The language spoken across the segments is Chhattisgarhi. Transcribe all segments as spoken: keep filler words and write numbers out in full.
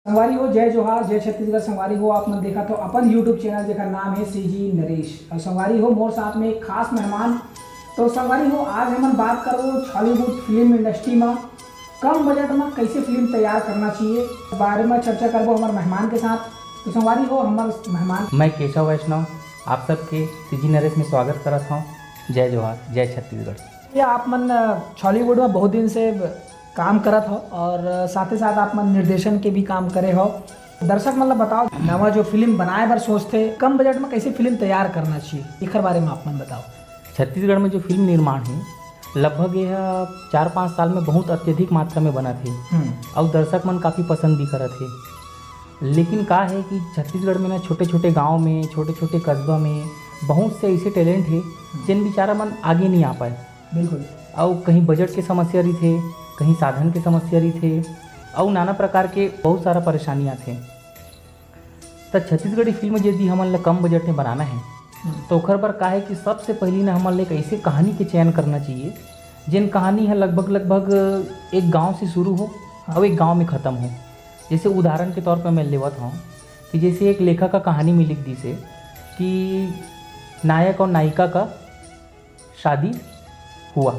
संगवारी हो, जय जोहार, जय छत्तीसगढ़। संगवारी हो, आप मन देखत हो अपन YouTube चैनल, जेकर नाम है सीजी नरेश। और संगवारी हो, मोर साथ में एक खास मेहमान। तो संगवारी हो, आज हमन बात करबो छॉलीवुड फिल्म इंडस्ट्री में कम बजट में कैसे फिल्म तैयार करना चाहिए, बारे में चर्चा करबो हमर मेहमान के साथ। तो संगवारी हो, हमर मेहमान मैं केशव वैष्णव, आप सबके सीजी नरेश में स्वागत करत हूँ। जय जोहार, जय छत्तीसगढ़। ये आप मन, अ, छॉलीवुड में बहुत दिन से काम करत हो और साथ ही साथ आप मन निर्देशन के भी काम करे हो। दर्शक मन ला बताओ, नवा जो फिल्म बनाए बर सोचथे, कम बजट में कैसे फिल्म तैयार करना चाहिए, एकर बारे में आप मन बताओ। छत्तीसगढ़ में जो फिल्म निर्माण है, लगभग यह चार पाँच साल में बहुत अत्यधिक मात्रा में बनत हे। हम्म। अउ दर्शक मन काफ़ी पसंद भी करत हे। लेकिन का है कि छत्तीसगढ़ में ना, छोटे छोटे गांव में, छोटे छोटे कस्बा में बहुत से ऐसे टैलेंट हे, जिन बेचारा मन आगे नहीं आ पाए। बिल्कुल। अउ कहीं बजट के समस्या रहिथे, कहीं साधन के समस्या रहिथे, अउ नाना प्रकार के बहुत सारा परेशानी आथे। त छत्तीसगढ़ी फिल्म यदि हमन ला कम बजट में बनाना है, हम्म। तो ओखर बर का है कि सबसे पहली ना हमन ला एक ऐसे कहानी के चयन करना चाहिए, जेन कहानी ह लगभग, लगभग एक गांव से शुरू हो, हाँ। अउ एक गांव में खत्म हो। जैसे उदाहरण के तौर पर मैं लेवत हूँ कि जैसे एक लेखक का कहानी में लिख दिसे कि नायक और नायिका का शादी हुआ।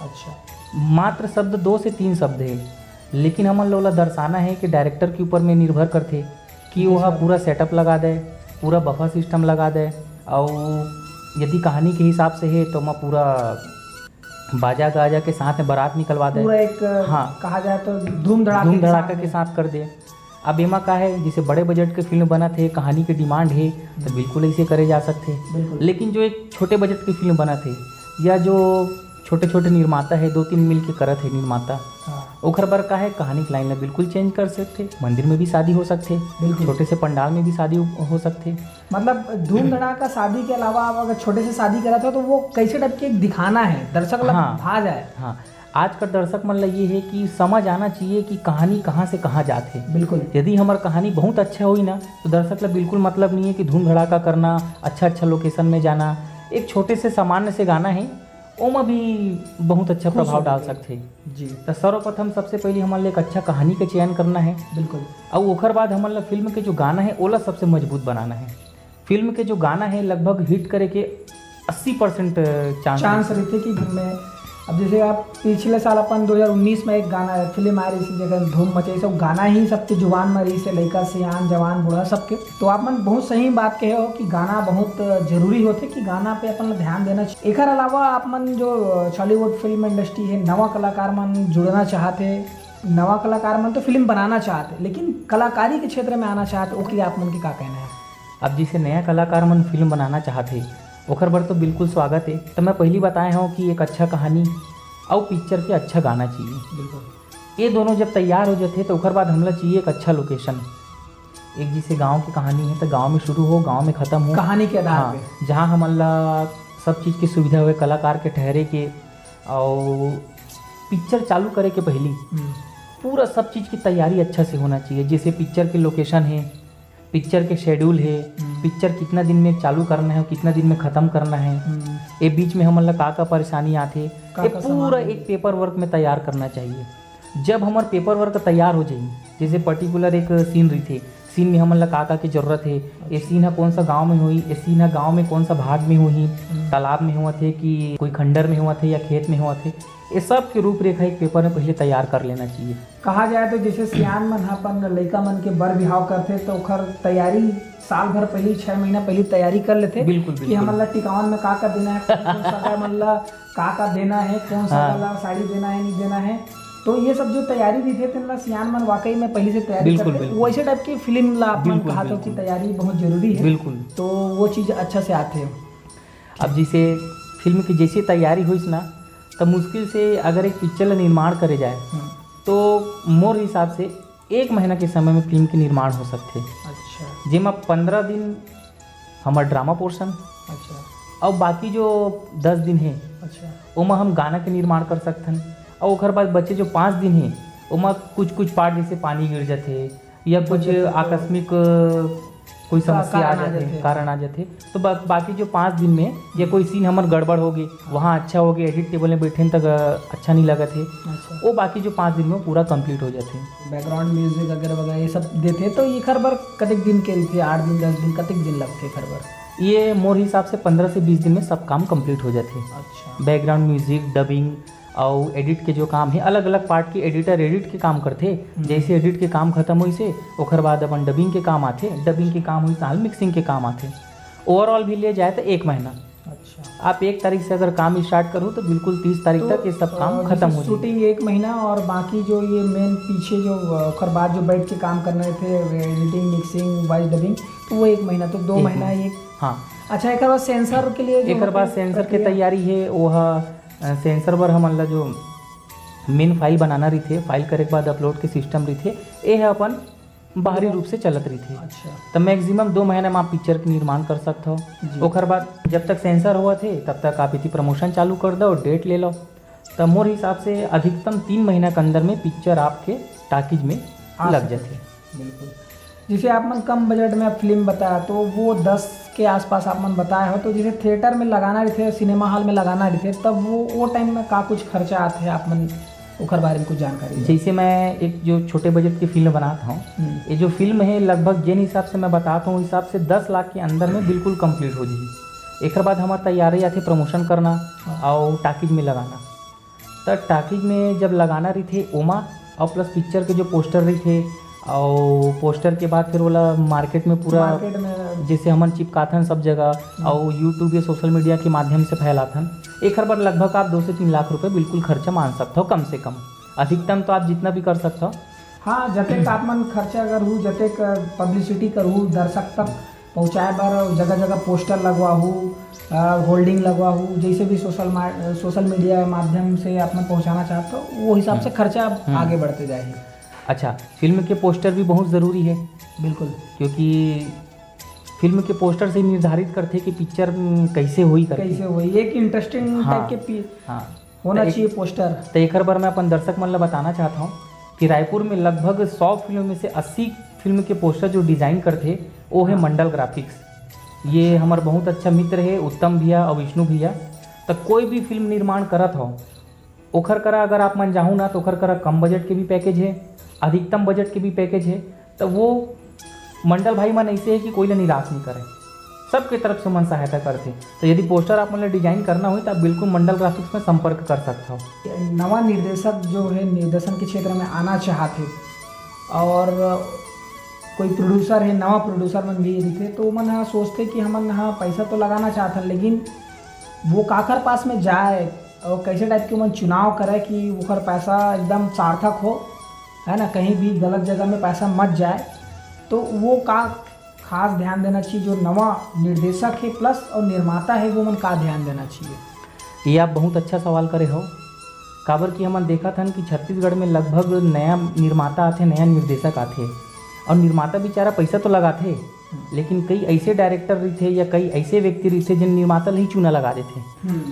अच्छा। मात्र शब्द दो से तीन शब्द है, लेकिन हमन ला ओला दर्शाना है कि डायरेक्टर के ऊपर में निर्भर करथे कि जी वो ह सर। पूरा सेटअप लगा दे, पूरा बफर सिस्टम लगा दे, अउ यदि कहानी के हिसाब से है तो ओमा पूरा बाजा गाजा के साथ में बारात निकलवा दे। पूरा एक, हाँ। कहा जाए तो धूम धड़ाके धूम के धड़ाका साथ के में। साथ कर दे। अब एमा का है, जैसे बड़े बजट के फिल्म बनत हे, कहानी के डिमांड हे, तो बिल्कुल ऐसे करे जा सकथे। बिल्कुल। लेकिन जो एक छोटे बजट के फिल्म बनत हे, या जो छोटे छोटे निर्माता है, दो तीन मिल के करत हे निर्माता, हाँ। ओखर बर का है, कहानी के लाइन ला बिल्कुल चेंज कर सकथे। मंदिर में भी शादी हो सकथे, बिल्कुल। छोटे से पंडाल में भी शादी हो सकथे। मतलब धूम धड़ाका शादी के अलावा आप अगर छोटे से शादी करत हो तो वो कैसे टाइप के दिखाना है, दर्शक ला हाँ। भा जाए। हाँ। आज का दर्शक मन ला ये है कि समझ आना चाहिए कि कहानी कहाँ से कहाँ जात है। बिल्कुल। यदि हमार कहानी बहुत अच्छा होई ना, तो दर्शक ला बिल्कुल मतलब नहीं है कि धूम धड़ाका करना, अच्छा अच्छा लोकेशन में जाना। एक छोटे से सामान्य से गाना है, ओमा भी बहुत अच्छा खुश प्रभाव हो डाल जाते हैं। सकथे। जी। तो सर्वप्रथम सबसे पहले हमन ला एक अच्छा कहानी के चयन करना है। बिल्कुल। अउ ओखर बाद हमन ला फिल्म के जो गाना है, ओला सबसे मजबूत बनाना है। फिल्म के जो गाना है, लगभग हिट करे के अस्सी परसेंट चांस चांस रहथे। रहथे कि मैं, अब जैसे आप पिछले साल अपन दो हज़ार उन्नीस में एक गाना, फिल्म आ रही थी, जेकर धूम मचाई, सब गाना ही सबके जुबान में रही से, लइका, सियान, जवान, बूढ़ा, सबके। तो आप मन बहुत सही बात कहे हो कि गाना बहुत जरूरी होथे, कि गाना पे अपन ला ध्यान देना चाहिए। एकर अलावा आप मन जो छॉलीवुड फिल्म इंडस्ट्री है, नवा कलाकार मन जुड़ना चाहत हे, नवा कलाकार मन तो फिल्म बनाना चाहत हे, लेकिन कलाकारी के क्षेत्र में आना चाहत हे, ओके लिए आप मन के का कहना है? अब जैसे नया कलाकार मन फिल्म बनाना चाहत हे, ओखर बर तो बिल्कुल स्वागत हे। तो मैं पहली बताए हूँ कि एक अच्छा कहानी अउ पिक्चर के अच्छा गाना चाहिए। बिल्कुल। ये दोनों जब तैयार हो जाते, तो ओखर बाद हमला चाहिए एक अच्छा लोकेशन। एक जैसे गांव की कहानी है, तो गांव में शुरू हो, गांव में खत्म हो। कहानी के आधार हाँ, पे। जहाँ हमन ला सब चीज़ की सुविधा हुए, कलाकार के ठहरे के, और पिक्चर चालू करे के पहली हम्म। पूरा सब चीज़ की तैयारी अच्छा से होना चाहिए। जैसे पिक्चर के लोकेशन है, पिक्चर के शेड्यूल है, हम्म। पिक्चर कितना दिन में चालू करना है, कितना दिन में खत्म करना है, हम्म। ये बीच में हमन ला का का परेशानी आथे, का ये का पूरा सामान एक पेपर वर्क में तैयार करना चाहिए। जब हमर पेपर वर्क तैयार हो जाही, जैसे पर्टिकुलर एक सीन रहिथे, सीन में हमन ला का का के जरूरत हे, ये सीन ह कौन सा गांव में होही, ये सीन ह गांव में कौन सा भाग में होही, हम्म। तालाब में होवत हे कि कोई खंडर में होवत हे या खेत में होवत हे, ये सब के रूपरेखा एक पेपर में पहले तैयार कर लेना चाहिए। कहा जाए तो जैसे सियान मन ह अपन लइका मन के बर बिहाव करथे, तो ओखर तैयारी साल भर पहले, छह महीना पहले तैयारी कर लेथे बिल्कुल, कि बिल्कुल। हमन ला टिकावन में का का देना है, कौन कौन सगा मन ला का का देना है, कौन सगा हाँ। ला साड़ी देना है, नहीं देना है। तो ये सब जो तैयारी रहिथे, तेन ला सियान मन वाकई में पहले से तैयारी बिल्कुल, करथे। बिल्कुल। वैसे टाइप की फिल्म ला आप मन बिल्कुल, कहा तो बिल्कुल। कि तैयारी बहुत जरूरी है। बिल्कुल। तो वो चीज़ अच्छा से आथे। अब जैसे फिल्म की जैसे तैयारी होइस ना, तो मुश्किल से अगर एक पिक्चर ला निर्माण करे जाए, हम्म। तो मोर हिसाब से एक महीना के समय में फिल्म के निर्माण हो सकथे। अच्छा। जेमा पंद्रह दिन हमर ड्रामा पोर्शन, अच्छा। अउ बाकी जो दस दिन हे, अच्छा। ओमा हम गाना के निर्माण कर सकथन। अउ ओकर बाद बचे जो पाँच दिन हे, ओमा कुछ कुछ पार्ट, जैसे पानी गिर जाथे, या कुछ आकस्मिक कोई समस्या आ जाथे, कारण आ जाथे, तो बाकी जो पाँच दिन में या कोई सीन हमर गड़बड़ होगे, वहाँ अच्छा होगे, एडिट टेबल में बैठे तक अच्छा नहीं लगत हे, वो बाकी जो पाँच दिन में पूरा कंप्लीट हो जाथे। बैकग्राउंड म्यूजिक वगैरह वगैरह ये सब देथे, तो एखर बर कतेक दिन के रहिथे? आठ दिन, दस दिन, कतेक दिन लगथे एखर बर? ये मोर हिसाब से पंद्रह से बीस दिन में सब काम कंप्लीट हो जाथे। बैकग्राउंड म्यूजिक, डबिंग, अउ एडिट के जो काम हे, अलग-अलग पार्ट के एडिटर एडिट के काम करथे। जैसे एडिट के काम खत्म होइसे, ओखर बाद अपन डबिंग के काम आथे, डबिंग के काम होइस, ताहल मिक्सिंग के काम आथे। ओवरऑल भी ले जाए तो एक महीना। आप एक तारीख से अगर काम स्टार्ट करो तो बिल्कुल तीस तारीख तक ये सब काम खत्म हो जाए। शूटिंग एक महीना और बाकी जो ये मेन पीछे जो, अ, ओकर बाद जो बैठ के काम करना रहथे, एडिटिंग, मिक्सिंग, वॉइस डबिंग, तो वो एक महीना, तो दो महीना। ये हाँ। अच्छा, एक बार सेंसर के लिए जो एक बार सेंसर के तैयारी हे, वो ह, अ, सेंसर बर हमन ला जो मेन फाइल बनाना रहिथे, फाइल करे के बाद अपलोड के सिस्टम रहिथे, ये ह अपन बाहरी रूप से चलत रहिथे। अच्छा। त मैक्सिमम दो महीना में आप पिक्चर के निर्माण कर सकत हो। ओकर बाद जब तक सेंसर होवत हे, तब तक आप इति प्रमोशन चालू कर दो, डेट ले लो। त मोर हिसाब से अधिकतम तीन महीना के अंदर में पिक्चर आपके टाकीज में लग जाथे। बिल्कुल। जैसे आप मन कम बजट में आप फिल्म बताया, तो वो दस के आसपास आप मन बताए हो, तो जैसे थिएटर में लगाना रहिथे, सिनेमा हॉल में लगाना रहिथे, तब वो, वो टाइम में का कुछ खर्चा आथे, आप मन ओकर बारे में कुछ जानकारी दो। जैसे मैं एक जो छोटे बजट की फिल्म बनात हूँ, हम्म। ये जो फिल्म है, लगभग जिन हिसाब से मैं बतात हूँ, हिसाब से दस लाख के अंदर में बिल्कुल कंप्लीट हो जाही। एकर बाद हमार तैयारी आथे प्रमोशन करना हाँ। और टाकीज में लगाना। त टाकीज में जब लगाना रहिथे ओमा, और प्लस पिक्चर के जो पोस्टर रहिथे, और पोस्टर के बाद फिर ओला मार्केट में पूरा मार्केट में जैसे हमन चिपकाथन सब जगह, हम्म। और YouTube या सोशल मीडिया के माध्यम से फैलाथन, एकर बर लगभग आप दो से तीन लाख रुपए बिल्कुल खर्चा मान सकत हो, कम से कम। अधिकतम तो आप जितना भी कर सकत हो। हाँ, जतेक आप मन खर्चा करहू, जतेक पब्लिसिटी करहू, दर्शक तक पहुँचाए बर जगह जगह पोस्टर लगवाहू, अ, होर्डिंग लगवाहू, जैसे भी सोशल मा-, सोशल मीडिया माध्यम से आप मन पहुँचाना चाहत हो, वो हिसाब से हम्म। खर्चा हम्म। आगे बढ़ते जाही। अच्छा, फिल्म के पोस्टर भी बहुत ज़रूरी है। बिल्कुल। क्योंकि फिल्म के पोस्टर से निर्धारित करथे कि पिक्चर, हम्म, कैसे होई करके। कैसे होई, एक इंटरेस्टिंग हाँ। टाइप के पी-, हाँ। होना तो एक, चाहिए पोस्टर। तो एकर बर मैं अपन दर्शक मन ला बताना चाहत हूँ कि रायपुर में लगभग सौ फिल्म में से अस्सी फिल्म के पोस्टर जो डिजाइन करथे, वो है हाँ। मंडल ग्राफिक्स। ये हमर बहुत अच्छा मित्र है उत्तम भैया और विष्णु भैया। तो कोई भी फिल्म निर्माण करत हो, ओखर करा अगर आप मन जाहू ना, तो ओखर करा कम बजट के भी पैकेज है, अधिकतम बजट के भी पैकेज है। तो वो मंडल भाई मन ऐसे है कि कोई ला निराश नहीं करे, सबके तरफ से मन सहायता करथे। तो यदि पोस्टर आप मन ला डिजाइन करना होही, तो आप बिल्कुल मंडल ग्राफिक्स में संपर्क कर सकत हो। नवा निर्देशक जो है निर्देशन के क्षेत्र में आना चाहत है और कोई प्रोड्यूसर है, नवा प्रोड्यूसर मन भी रहिथे, तो मन ह सोचथे कि हमन ह पैसा तो लगाना चाहत हन, लेकिन वो काकर पास में जाए और कैसे टाइप के मन चुनाव करे कि ओकर पैसा एकदम सार्थक हो, है ना, कहीं भी गलत जगह में पैसा मत जाए। तो वो का खास ध्यान देना चाहिए जो नवा निर्देशक है प्लस और निर्माता है, वो मन का ध्यान देना चाहिए? ये आप बहुत अच्छा सवाल करे हो, काबर कि हमन देखत हन कि छत्तीसगढ़ में लगभग नया निर्माता आथे, नया निर्देशक आथे, और निर्माता बेचारा पैसा तो लगाथे, लेकिन कई ऐसे डायरेक्टर रहिथे या कई ऐसे व्यक्ति रहिथे, जिन निर्माता ल ही चूना लगा देथे। हम्म।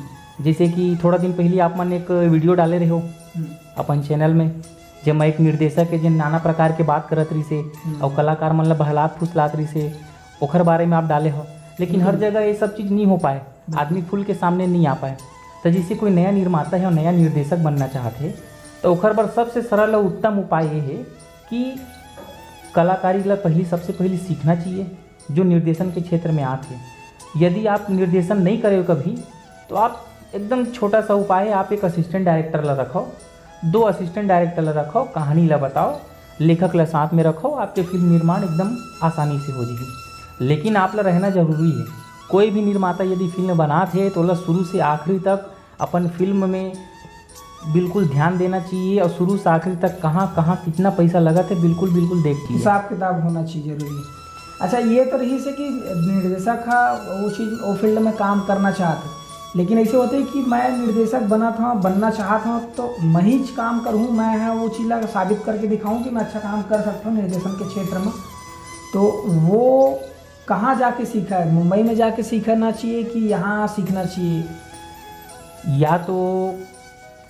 जैसे कि थोड़ा दिन पहले आप मन एक वीडियो डाले रहे हो हम्म। अपन चैनल में, जेमा एक निर्देशक है, जिन नाना प्रकार के बात करत रहिसे हम्म। और कलाकार मन ला बहलात फुसलात रहिसे, ओखर बारे में आप डाले हो। लेकिन हर हम्म। जगह ये सब चीज़ नहीं हो पाए, बिल्कुल। आदमी खुल के सामने नहीं आ पाए। तो जैसे कोई नया निर्माता है और नया निर्देशक बनना चाहत है, तो ओखर बर सबसे सरल और उत्तम उपाय ये है कि कलाकारी ला पहली, सबसे पहली सीखना चाहिए, जो निर्देशन के क्षेत्र में आत है। यदि आप निर्देशन नहीं करे हो कभी, तो आप एकदम छोटा सा उपाय है, आप एक असिस्टेंट डायरेक्टर ला रखो, दो असिस्टेंट डायरेक्टर ला रखो, कहानी ला बताओ, लेखक ला साथ में रखो, आपके फिल्म निर्माण एकदम आसानी से हो जाएगी। लेकिन आप ला रहना जरूरी है। कोई भी निर्माता यदि फिल्म बनात है, तो ओला शुरू से आखिरी तक अपन फिल्म में बिल्कुल ध्यान देना चाहिए और शुरू से आखिरी तक कहाँ, कहाँ कितना पैसा लगत है, बिल्कुल, बिल्कुल देख के। हिसाब किताब होना चाहिए जरूरी। अच्छा, ये तो रहिसे कि निर्देशक ह वो चीज़, वो फील्ड में काम करना चाहत है, लेकिन ऐसे होथे कि मैं निर्देशक बनत हूँ, बनना चाहत हूँ, तो मैं ही काम करूँ, मैं ह वो चीज़ ला साबित करके दिखाऊँ कि मैं अच्छा काम कर सकता हूँ निर्देशन के क्षेत्र में। तो वो कहाँ जाके सीखा है? मुंबई में जाके सीखना चाहिए कि यहाँ सीखना चाहिए? या तो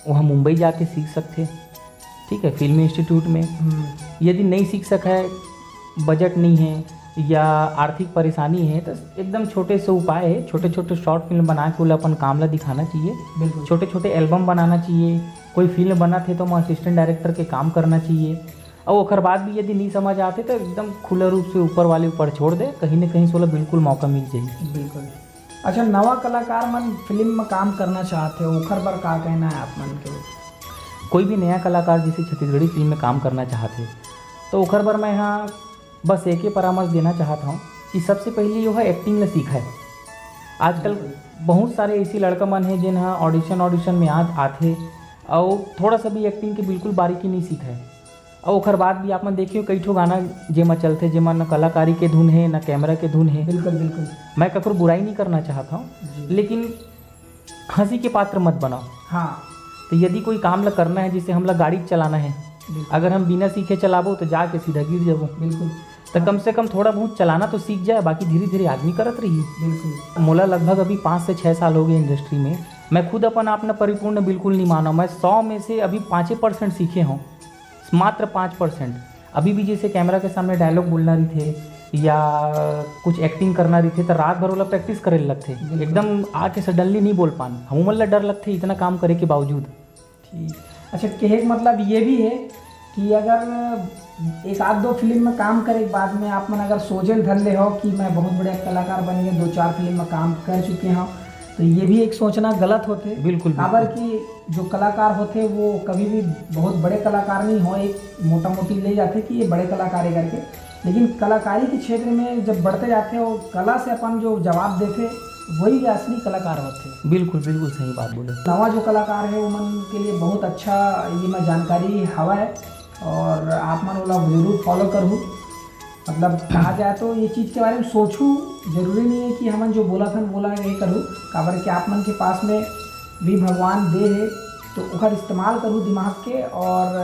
वहाँ मुंबई जाके सीख सकथे, ठीक है, फिल्म इंस्टीट्यूट में। हम्म। यदि नहीं सीख सका है, बजट नहीं है या आर्थिक परेशानी है, तो एकदम छोटे से उपाय है, छोटे छोटे शॉर्ट फिल्म बना के ओला अपन काम ला दिखाना चाहिए। बिल्कुल। छोटे छोटे एल्बम बनाना चाहिए, कोई फिल्म बनत हे तो ओमा असिस्टेंट डायरेक्टर के काम करना चाहिए। और ओकर बाद भी यदि नहीं समझ आते तो एकदम खुला रूप से ऊपर वाले ऊपर छोड़ दे, कहीं ना कहीं से ओला बिल्कुल मौका मिल जाही। बिल्कुल। अच्छा, नवा कलाकार मन फिल्म में काम करना चाहते हो, ओखर बर का कहना है आप मन के? कोई भी नया कलाकार जैसे छत्तीसगढ़ी फिल्म में काम करना चाहत हे, तो ओखर बर मैं यहाँ बस एक ही परामर्श देना चाहत हूँ कि सबसे पहले जो है एक्टिंग ला सीखा है। आजकल बहुत सारे ऐसी लड़का मन है जिन हा ऑडिशन ऑडिशन में आ आथे और थोड़ा सा भी एक्टिंग के बिल्कुल बारीकी नहीं सीखा है। और ओखर बाद भी आप मन देखियो कई ठो गाना जेमा चलथे, जेमा न कलाकारी के धुन है, न कैमरा के धुन है। बिल्कुल, बिल्कुल। मैं ककरो बुराई नहीं करना चाहत हूँ, जी। लेकिन हंसी के पात्र मत बनाओ। हाँ। तो यदि कोई काम ला करना है, जैसे हमला गाड़ी चलाना है, बिल्कुल। अगर हम बिना सीखे चलाबो तो जाके सीधा गिर जाबो। बिल्कुल। तो कम से कम थोड़ा बहुत चलाना तो सीख जाए, बाकी धीरे धीरे आदमी करत रही। बिल्कुल। मोला लगभग अभी पाँच से छः साल हो गए इंडस्ट्री में। मैं खुद अपन आप न परिपूर्ण बिल्कुल नहीं माना, मैं सौ में से अभी पाँचे परसेंट सीखे हूँ, मात्र पाँच परसेंट। अभी भी जैसे कैमरा के सामने डायलॉग बोलना रहिथे या कुछ एक्टिंग करना रहिथे, तो रात भर ओला प्रैक्टिस करे लगथे। बिल्कुल। एकदम आके सडनली नहीं बोल पान, हम मन ला डर लगथे इतना काम करे के बावजूद। ठीक। अच्छा, कहे के मतलब ये भी है कि अगर एक आध दो फिल्म में काम करे के बाद में आप मन अगर सोचे ल धर ले हो कि मैं बहुत बड़े कलाकार बन गए, दो चार फिल्म में काम कर चुके हो, तो ये भी एक सोचना गलत होथे। बिल्कुल, बिल्कुल। काबर कि जो कलाकार होथे वो कभी भी बहुत बड़े कलाकार नहीं हो, एक मोटा मोटी ले जाथे कि ये बड़े कलाकार है करके, लेकिन कलाकारी के क्षेत्र में जब बढ़ते जाथे और कला से अपन जो जवाब देथे, वही असली कलाकार होथे। बिल्कुल, बिल्कुल सही बात बोले। नवा जो कलाकार है, ओमन के लिए बहुत अच्छा ये मैं जानकारी हवा है और आप मन ओला जरूर फॉलो करहू। मतलब, कहा जाए तो ये चीज़ के बारे में सोचू, जरूरी नहीं है कि हमन जो बोला थन, बोला ये करू, काबर कि आप मन के पास में भी भगवान दे है, तो ओकर इस्तेमाल करू दिमाग के और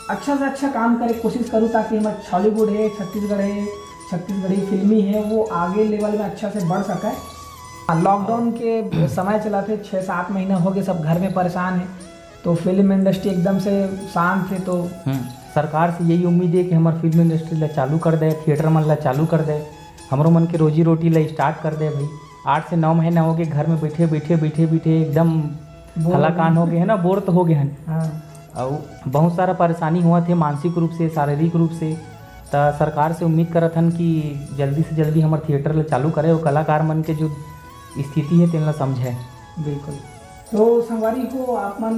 अच्छा से अच्छा काम करे के कोशिश करू, ताकि हमर छॉलीवुड है, छत्तीसगढ़ है, छत्तीसगढ़ी फिल्मी है, वो आगे लेवल में अच्छा से बढ़ सके। लॉकडाउन के समय चलत हे, छः सात महीना हो गए, सब घर में परेशान है, तो फिल्म इंडस्ट्री एकदम से शांत है। तो हम्म, सरकार से यही उम्मीद है कि हमार फिल्म इंडस्ट्री ला चालू कर दे, थिएटर मन ला चालू कर दे, हमरो मन के रोजी रोटी ला स्टार्ट कर दे भाई। आठ से नौ महीना हो गए घर में बैठे बैठे बैठे बैठे एकदम बोर हो हलाकान हो गए है ना, बोर तो हो गए हैं। हाँ। और बहुत सारा परेशानी हुआ थे मानसिक रूप से, शारीरिक रूप से। त सरकार से उम्मीद करत हन कि जल्दी से जल्दी हमार थिएटर ला चालू करे और कलाकार मन के जो स्थिति है तेन ला समझे। बिल्कुल। तो संगवारी हो, आप मन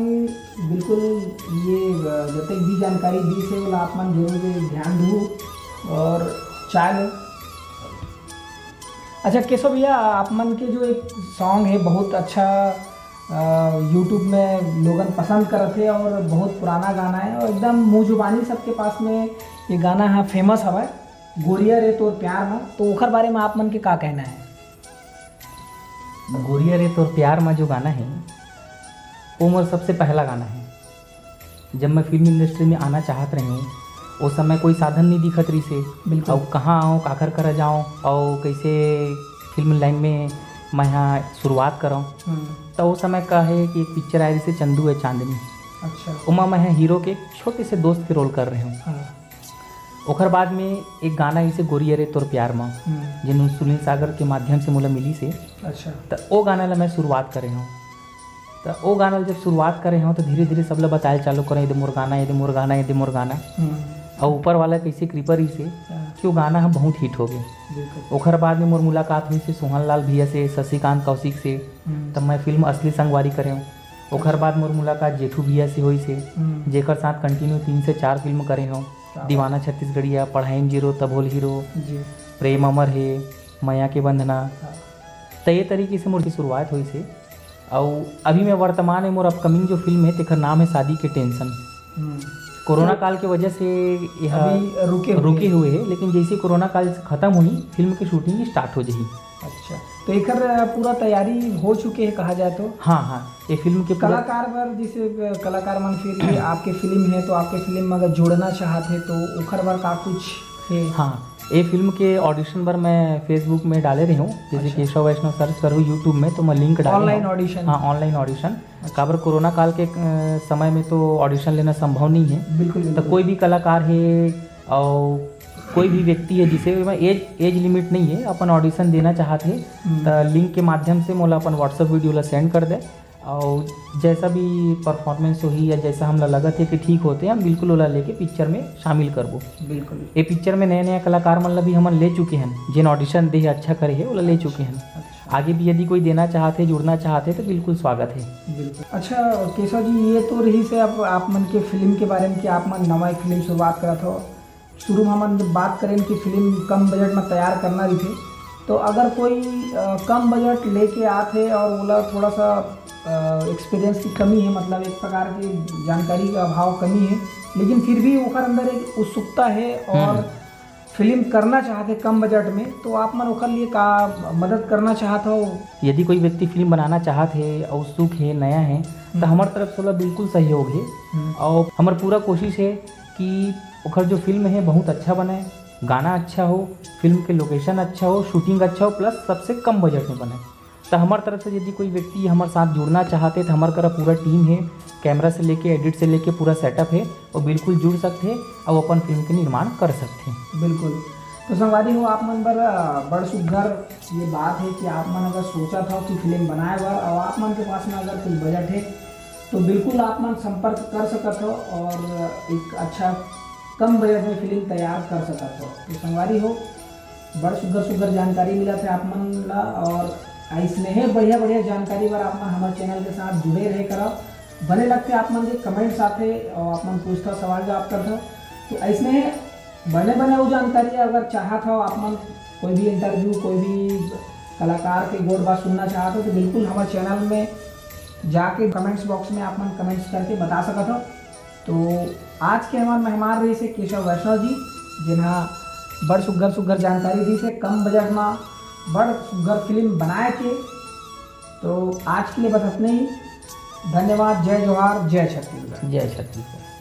बिल्कुल ये, अ, जतेक भी जानकारी दी से, ओला आप मन जरूर ध्यान दू और चाय लो। अच्छा केशव भैया, आप मन के जो एक सॉन्ग है बहुत अच्छा, अ, YouTube में लोगन पसंद करत है और बहुत पुराना गाना है और एकदम मुँह जुबानी सबके पास में ये गाना है, फेमस हवा है, गोरिया रे तोर प्यार में। तो ओखर बारे में आप मन के का कहना है? गोरिया रे तोर प्यार मा जो गाना है, वो मोर सबसे पहला गाना है। जब मैं फिल्म इंडस्ट्री में आना चाहत रहे हूँ, उस समय कोई साधन नहीं दिखत रही से। बिल्कुल। और कहाँ आऊँ, काखर करा जाऊँ और कैसे फिल्म लाइन में मैं यहाँ शुरुआत करूँ। हम्म। तो उस समय का है कि एक पिक्चर आई रही से चंदू है चांदनी। अच्छा। उमा मैं हीरो के छोटे से दोस्त के रोल कर रहे हूँ। हाँ। ओखर बाद में एक गाना इसे गोरिया रे तोर प्यार मा, हम्म। जेन सुनील सागर के माध्यम से मोला मिली से। अच्छा। त ओ गाना ला मैं शुरुआत करे हूँ। त ओ गाना ला जब शुरुआत करे हूँ तो धीरे धीरे सब ला बताए चालू करे, ये दे मोर गाना, ये दे मोर गाना, ये दे मोर गाना। हम्म। और ऊपर वाला कैसे कृपा रही से हाँ। कि वो गाना हम बहुत हिट हो गए। बिल्कुल। ओखर बाद में मोर मुलाकात हुई से सोहन लाल भैया से, शशिकांत कौशिक से। हम्म। तब मैं फिल्म असली संगवारी करे हूँ। ओखर बाद मोर मुलाकात जेठू भैया से हुई से, हम्म। जेकर साथ कंटिन्यू तीन से चार फिल्म करे हूँ। क्या बात। दीवाना छत्तीसगढ़िया, पढ़ाई में जीरो, तब होल हीरो, जी। प्रेम अमर है, मया के बंधना। हाँ। तो ये तरीके से मोर की शुरुआत हुई से। और अभी मैं वर्तमान में मोर अपकमिंग जो फिल्म है तेकर नाम है शादी के टेंशन। हम्म। कोरोना काल के वजह से यह अभी रुके हुए रुके हैं। हुए है, लेकिन जैसे कोरोना काल खत्म हुई फिल्म की शूटिंग स्टार्ट हो जाही। अच्छा, तो एकर पूरा तैयारी हो चुके है कहा जाए तो? हाँ हाँ, ये फिल्म के पूरा कलाकार बर, जैसे कलाकार मन फिर भी आपके फिल्म है तो आपके फिल्म में अगर जोड़ना चाहत है तो ओखर बर का कुछ है? हाँ, ये फिल्म के ऑडिशन बर मैं फेसबुक में डाले रहे हूँ, जैसे अच्छा। केशव वैष्णव सर्च करो यूट्यूब में तो मैं लिंक डाले ऑनलाइन हूँ। ऑडिशन? हाँ, ऑनलाइन ऑडिशन। काबर कोरोना काल के अ, समय में तो ऑडिशन लेना संभव नहीं है। बिल्कुल, तो बिल्कुल। कोई भी कलाकार है और कोई भी व्यक्ति है जिसे एज एज लिमिट नहीं है, अपन ऑडिशन देना चाहत हे, हम्म। त लिंक के माध्यम से मोला अपन WhatsApp वीडियो ला सेंड कर दे। और जैसा भी परफॉर्मेंस होही या जैसा हमला लगत हे कि ठीक होथे, हम बिल्कुल ओला लेके पिक्चर में शामिल करबो। बिल्कुल। ये पिक्चर में नया नया कलाकार मन ला भी हमन ले चुके हैं, जेन ऑडिशन दे हे, अच्छा करे हे, ओला ले चुके हैं। अच्छा। आगे भी यदि कोई देना चाहत हे, जुड़ना चाहत हे, तो बिल्कुल स्वागत है। बिल्कुल। अच्छा केशव जी, ये तो रहिस हे आप, आप मन के फिल्म के बारे में कि आप मन नवा एक फिल्म शुरुआत करत हो। शुरू में हमन जब बात करें कि फिल्म कम बजट में तैयार करना रहिथे, तो अगर कोई अ, कम बजट लेके आत हे और ओला थोड़ा सा एक्सपीरियंस की कमी है, मतलब एक प्रकार की जानकारी का अभाव, कमी है, लेकिन फिर भी ओकर अंदर एक उत्सुकता है और हम्म। फिल्म करना चाहते कम बजट में, तो आप मन ओकर लिए का मदद करना चाहत हो? यदि कोई व्यक्ति फिल्म बनाना चाहत हे, उत्सुक हे, नया है, तो हम्म। हमार तरफ से ओला बिल्कुल सहयोग है। हम्म। और हमार पूरा कोशिश है कि ओकर जो फिल्म है बहुत अच्छा बने, गाना अच्छा हो, फिल्म के लोकेशन अच्छा हो, शूटिंग अच्छा हो, प्लस सबसे कम बजट में बने। तो हमार तरफ से यदि कोई व्यक्ति हमारे साथ जुड़ना चाहते, तो हमारे करा पूरा टीम है, कैमरा से लेके एडिट से लेके पूरा सेटअप है, वो बिल्कुल जुड़ सकते हैं और अपन फिल्म के निर्माण कर सकते हैं। बिल्कुल। तो संगवारी हो, आप मन बर अ, बड़ सुग्घर ये बात है कि आप मन अगर सोचत हो कि फिल्म बनाए बर और आप मन के पास में अगर कुछ बजट है, तो बिल्कुल आप मन संपर्क कर सकत हो और एक अच्छा कम बजट में फिल्म तैयार कर सकत हो। तो संगवारी हो, बड़ सुग्घर सुग्घर जानकारी मिलत है आप मन ला, और ऐसने ही बढ़िया बढ़िया जानकारी बर आप मन हमारे चैनल के साथ जुड़े रहे करो। बने लगते आप मन के कमेंट्स आते और आप मन पूछता सवाल जवाब करते हो, तो ऐसने ही बने बने वो जानकारी अगर चाहत हो आप मन, कोई भी इंटरव्यू, कोई भी कलाकार के गोठ बात सुनना चाहत हो, तो बिल्कुल हमारे चैनल में जाके कमेंट्स बॉक्स में आप मन कमेंट्स करके बता सकत हो। तो आज के हमारे मेहमान रहिस हे केशव वैष्णव जी, जिन्हा बड़ सुग्घर सुग्घर जानकारी दीस हे कम बजट में बड़ सुग्घर फिल्म बनाए के। तो आज के लिए बस इतने ही। धन्यवाद। जय जोहार, जय छत्तीसगढ़। जय छत्तीसगढ़।